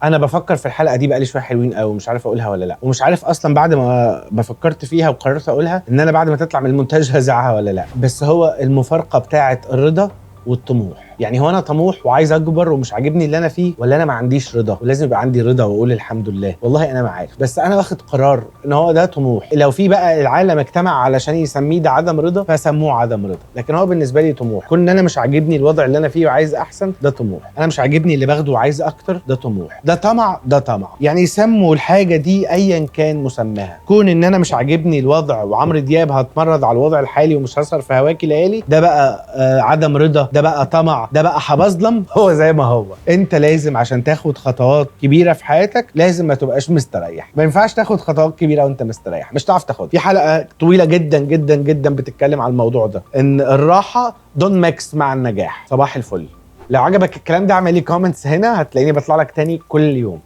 انا بفكر في الحلقة دي بقالي شوية حلوين قوي، مش عارف اقولها ولا لا، ومش عارف اصلا بعد ما فكرت فيها وقررت اقولها ان انا بعد ما تطلع من المونتاج هزعها ولا لا. بس هو المفارقة بتاعه الرضا والطموح. يعني هو انا طموح وعايز اكبر ومش عاجبني اللي انا فيه، ولا انا ما عنديش رضا ولازم يبقى عندي رضا واقول الحمد لله؟ والله انا ما عارف، بس انا واخد قرار ان هو ده طموح. لو في بقى العالم اجتمع علشان يسميه ده عدم رضا فسموه عدم رضا، لكن هو بالنسبة لي طموح. كون ان انا مش عاجبني الوضع اللي انا فيه وعايز احسن، ده طموح. انا مش عاجبني اللي باخده وعايز اكتر، ده طموح. ده طمع، ده طمع. يعني يسموا الحاجة دي ايا كان مسماها. كون ان انا مش عاجبني الوضع وعمرو دياب هتمرد على الوضع الحالي ومش هسهر في هواكي ليالي، ده بقى عدم رضا، ده بقى طمع، ده بقى هبظلم. هو زي ما هو، انت لازم عشان تاخد خطوات كبيرة في حياتك لازم ما تبقاش مستريح. ما ينفعش تاخد خطوات كبيرة وانت مستريح، مش هتعرف تاخد. في حلقة طويلة جدا جدا جدا بتتكلم على الموضوع ده، ان الراحة don't mix مع النجاح. صباح الفل. لو عجبك الكلام ده اعمل لي comments هنا، هتلاقيني بطلع لك تاني كل يوم.